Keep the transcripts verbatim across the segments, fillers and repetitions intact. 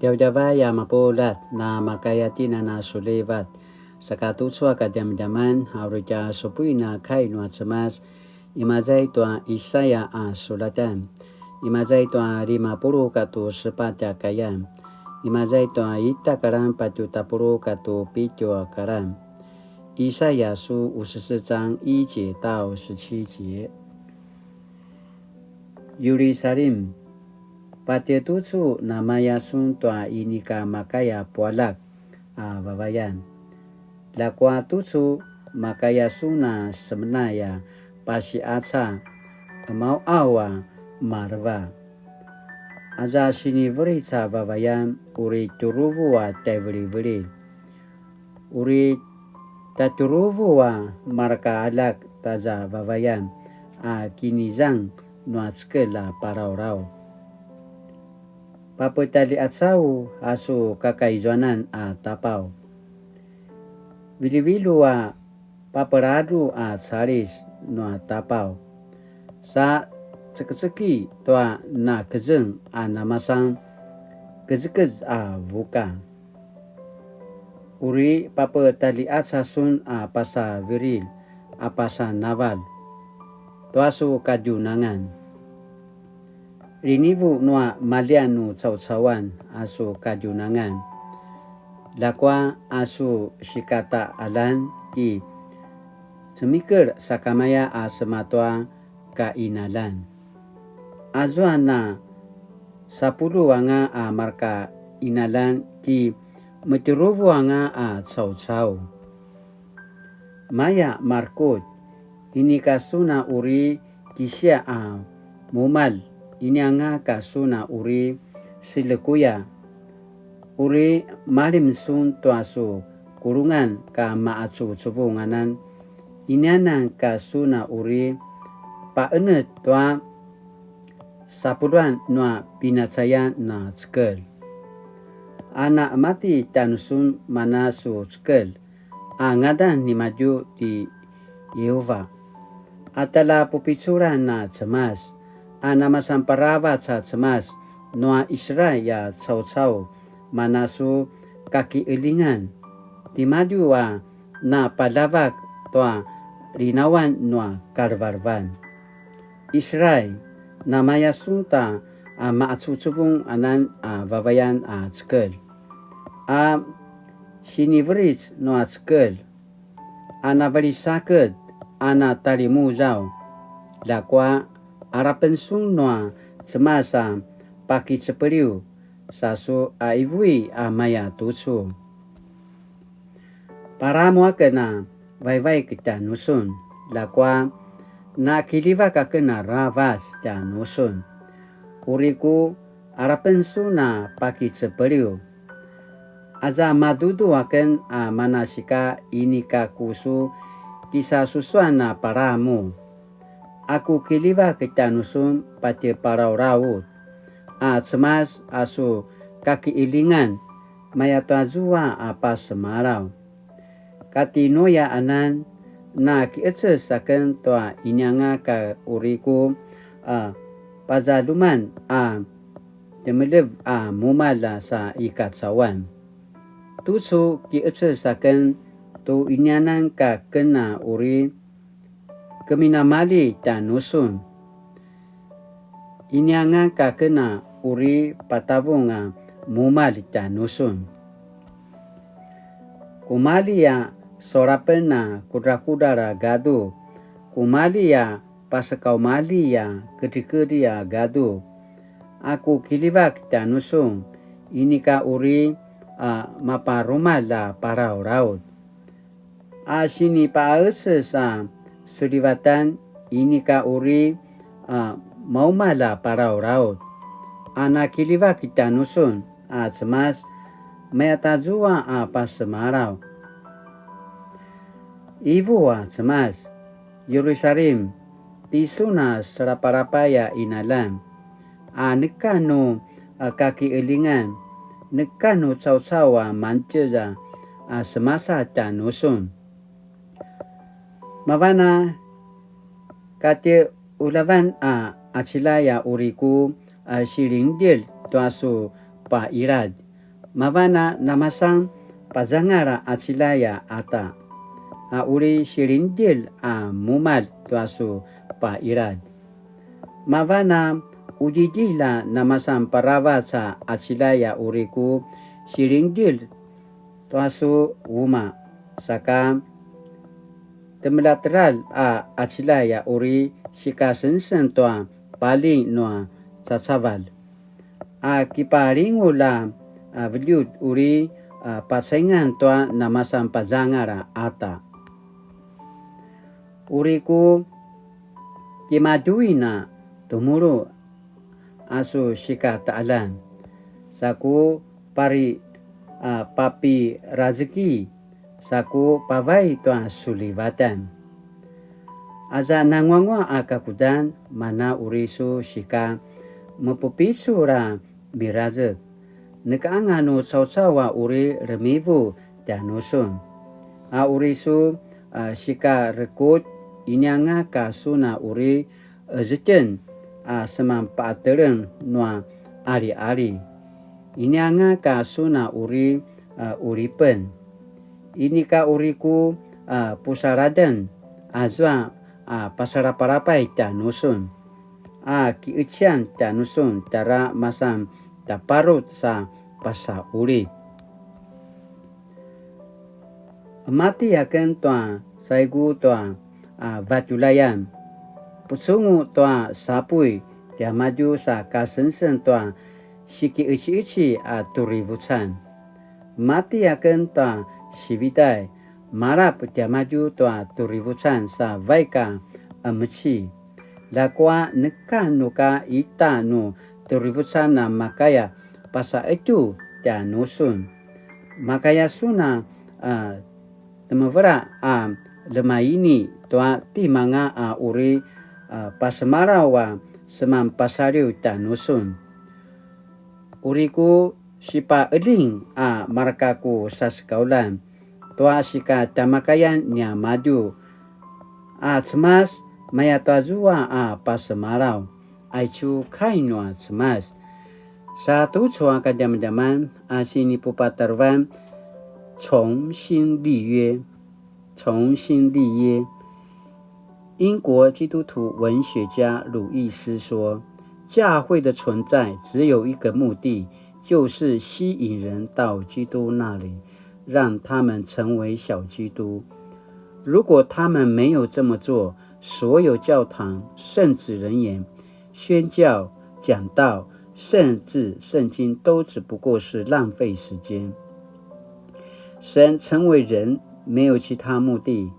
Djavadjavay a mapuljat, na makaya tjen a na sulivat. Saka tucu a kadjamadjaman, a uri tja supuin a kai nua Cemas, imaza i tua Isaya a sulatan. Imaza i tua lima puluq katua sepatj a kayan. Imaza i tua ita a karan patje tapuluq katua pitju a karan. 以賽亞書五十四章一節到十七節。 Yerusalim, patje tucu namaya sun tua inika makaya pualjak a vavayan. Ljakua tucu makaya sun a semenay a pasiqaca, qemauqaw a maleva. Aza siniveric a vavayan uri tjuruvu a tjaivilivililj. Uri tjatjuruvu a marka aljak taza vavayan a kinizang nua cekelj a palaulaw. Papetjaljaqacaw a su kakaizuanan a tapaw. Vilivilu a papeladru a calis nua tapaw. Sa cekeceki tua nakezeng a namasan kezekez a vuka. Uri papetjaljaqaca sun a pasa viri a pasa navalj tua su kadjunangan. Rinivu nua maljian nu caucauan a su kadjunangan. Ljakua a su sikataqaljan i cemikel sakamaya a sema tua kaqinaljan. Azua na sapulu anga a marka qinaljan ki metjuruvu anga a caucau. Maya marekutj, inika sun a uri kisiaq a mumalj, ini anga ka sun a uri selekuya. Uri malim sun tua su kulungan ka maqacuvucuvung anan, inianan ka sun a uri paqenetj tua sapuluan nua pinacayan na cekelj. A na qemati tjanusun mana su cekelj, a ngadan nimadju ti Yehuva. A tjaljapupiculan a Cemas, a namasan paravac a Cemas nua Israel a caucau, mana su kakiqeljingan. Timadju a napaljavak tua linawan nua kalevelevan. Israel, namaya sun ta a maqacuvucuvung anan a vavayan a cekelj, a siniveric nua cekelj, a navalisaked, a natalimuzaw, ljakua alapen sun nua Cemas a pakicepeliw, sa su a ivui a maya tucu. Palamu aken a vaivaik tjanusun, ljakua nakiljivak aken aravac tjanusun. Uri ku alapen sun a pakicepeliw. Aza madudu aken a manasika inika ku su kisasusuan a palamu. A ku kiljivak tjanusun patje palaulaut, a Cemas a su kakiqeljingan, maya tua zua a pasemalaw. Kati Nuya anan, nakiqeces aken tua inianga ka uri ku, a, pazaljuman a tjemelev a mumalj a sa i kacauan. Tucu kiqeces aken tu inianan ka ken a uri keminamalji tjanusun. Inianga ka ken a uri patavung a mumalj tjanusun. Kumalji a sulapen a kudrakudral a gadu, kumalji a pasakaumalji a kedrikedri a gadu. A ku kiljivak tjanusun, inika uri a maparumalj a palaulaut. A sinipaqeces a sulivatan inika uri a maumalj a palaulaut. A nakiljivak tjanusun a Cemas, mayatazua a pasemalaw. Ivu a Cemas, Yerusalim, tisun a selapalapay a qinaljan, a neka nu a kakiqeljingan, neka nu caucau a mangtjez a, a semasa tjanusun. Mavan a katjequljavan a qaciljay a uri ku a silingdjelj tua su paqiladj, Mavan a namasan pazangal a acilay a ata, a uri silingdjelj a mumalj tua su pailadj. Mavan a udjidjilj a namasan paravac a acilay a uri ku silingdjelj tua su umaq, saka temeljateljar a acilay a uri sikasengseng tua paling nua cacavalj, a kipalingulj a, a veljut uri, a, pacaingan tua namasan pazangal a ata. Uri ku kimadjuin a temulu a su sikataqaljan, sa ku pari, a, papirazeki, sa ku pavay tua sulivatan. Aza nanguanguaq a kakudan, mana uri su sika mepupicul a mirazek. Neka anga nu caucau a uri remivu tjanusun. A uri su, a, sikarekutj, inianga ka sun a uri ezetjen a seman paqateleng nua aliali. Inianga ka sun a uri, a, ulipen. Inika uri ku, a, pusaladen azua, a, pasalapalapay tjanusun, a kiqecian tjanusun tjara masan tjaparut sa pasaqulip. Mati aken tua saigu tua, a, vatjulayan. Pucungu tua sapuy tiamadju sa kasengseng tua sikiqeciqeci a turivucan. Mati aken tua sividay, malap tiamadju tua turivucan sa vaik a emeci. Ljakua neka nu ka ita nu turivucan a makaya pasaqetju tjanusun. Makaya sun a, a, temevela a lemaini tua timanga a uri, a, pasemalaw a seman pasaliw tjanusun. Uri ku sipaqeljing a mareka ku sasekaulan tua sika tjamakayan niamadju, a Cemas, maya tua zua a pasemalaw. Aicu kai nua Cemas. Sa tucu a kadjamadjaman a sinipupatarevan, 重新立约，重新立约。英国基督徒文学家鲁易斯说，教会的存在只有一个目的，就是吸引人到基督那里，让他们成为小基督。如果他们没有这么做，所有教堂、圣职人员、宣教、讲道，甚至圣经都只不过是浪费时间。神成为人没有其他目的。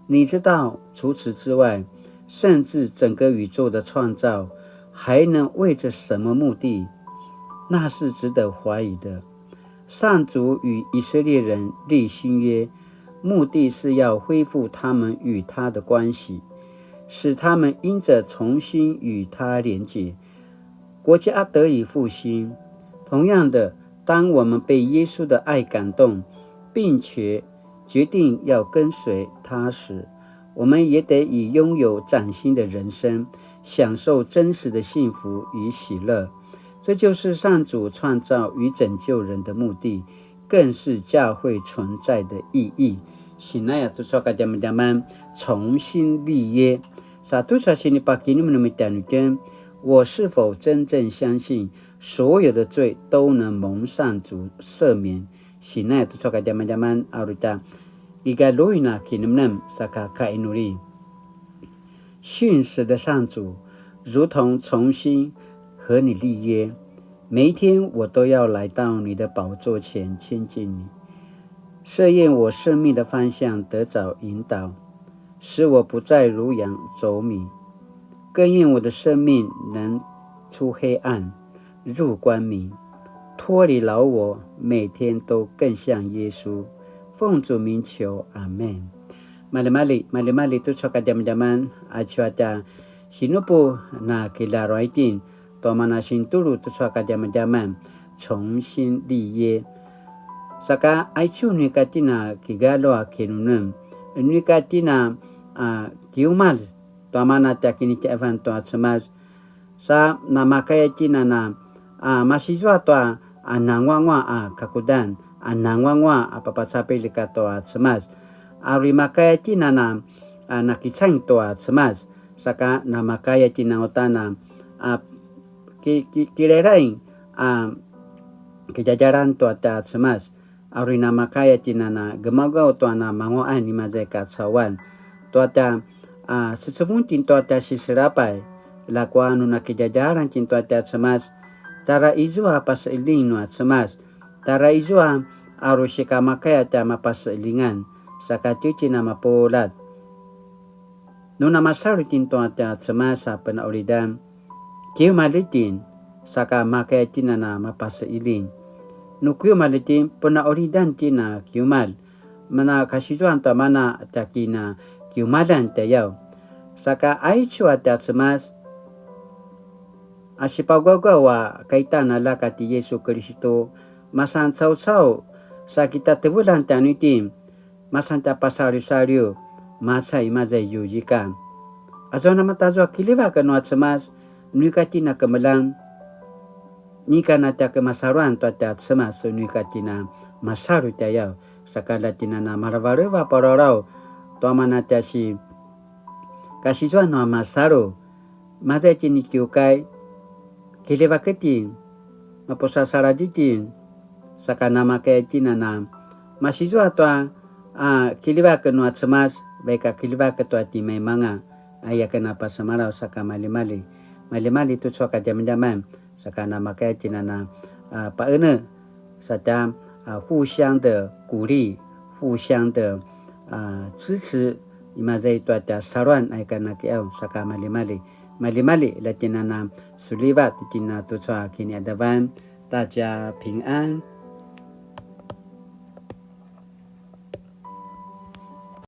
你知道，除此之外，甚至整个宇宙的创造还能为着什么目的？那是值得怀疑的。上主与以色列人立新约，目的是要恢复他们与他的关系，使他们因着重新与他连结，国家得以复兴。同样的，当我们被耶稣的爱感动，并且决定要跟随他时，我们也得以拥有崭新的人生，享受真实的幸福与喜乐。这就是上主创造与拯救人的目的，更是教会存在的意义。Sinaya tucu a kadjamadjaman, 重新立约. Sa tucu a sinipakinemnem i tjanuitjen, 我是否真正相信所有的罪都能蒙上主赦免？Sinaya tucu a kadjamadjaman a uri tja igaljuin a kinemnem saka kainuli. 信实的上主，如同重新和你立约，每一天我都要来到你的宝座前亲近你，设愿我生命的方向得着引导，使我不再如羊走迷，更愿我的生命能出黑暗，入光明，脱离老我，每天都更像耶稣。奉主名求，阿们。Malimali, malimali tucu a kadjamadjaman, aicu a tja sinupu na kilaruaitin, tua mana sinitulu tucu a kadjamadjaman, 重新立约. Saka aicu nu ika tjen a kigalju a kinemnem, nu ika tjen a, a, kiumalj, tua mana tja kinitjaivan tua Cemas, sa namakaya tjen a na, a, masizua tua, a nanguangua a kakudan, a nanguangua a papacapilj katua Cemas. A uri makaya tjen a na, a nakicaing tua Cemas, saka namakaya tjen a uta na, a, ki, ki, kilelaing, a, kidjadjalan tua tja Cemas. A uri namakaya tjen a na gemaugaw tua na manguaqan i maza i kacauan. Tua tja, a, secevung tjen tua tja siselapay, ljakua nu nakidjadjalan tjen tua tja Cemas, tjara izua paseqeljing nua Cemas, tjara izua a uri sikamakaya tja mapaseqeljingan, saka tjitjen a mapuljat. Nu namasalu tjen tua tja Cemas a penaqulidan, kiumalj itjen, saka makaya tjen a na mapaseqeljing. Nu kiumalj itjen, penaqulidan tjen a kiumalj, mana kasizuan tua mana tja kinakiumaljan tjayaw. Saka aicu a tja Cemas, a sipagawgaw a kaitan a ljaka ti Yisu Kilistu, masan caucau, sa kitatevelan tjanuitjen, masan tja pasaliusaliu, macai i maza i ziuzika. Azua namatazua kiljivak nua Cemas, nu ika tjen a kemeljang, inika na tja kemasaluan tua tja Cemas, nu ika tjen a masalu tjayaw, saka la tjen a na malevaleva palalaut, tua mana tja si, kasizuan nua masalu, maza itjen i kiukai, kiljivak itjen, mapusasaladj itjen, saka namakaya tjen a na, masizua tua, a, kiljivak nua Cemas, vaik a kiljivak tua timaimanga, aya ken a pasemalaw saka maljimalji, maljimalji tucu a kadjamadjaman, saka namakaya tjen a na, a, paqenetj, sa tja, a, 互相的鼓勵, 互相的, a, 支持, i maza i tua tja saluan aya ken a kiqaung, saka maljimalji, maljimalji, la tjen a na sulivat tjen a tucu a kiniqadavan, 大家平安.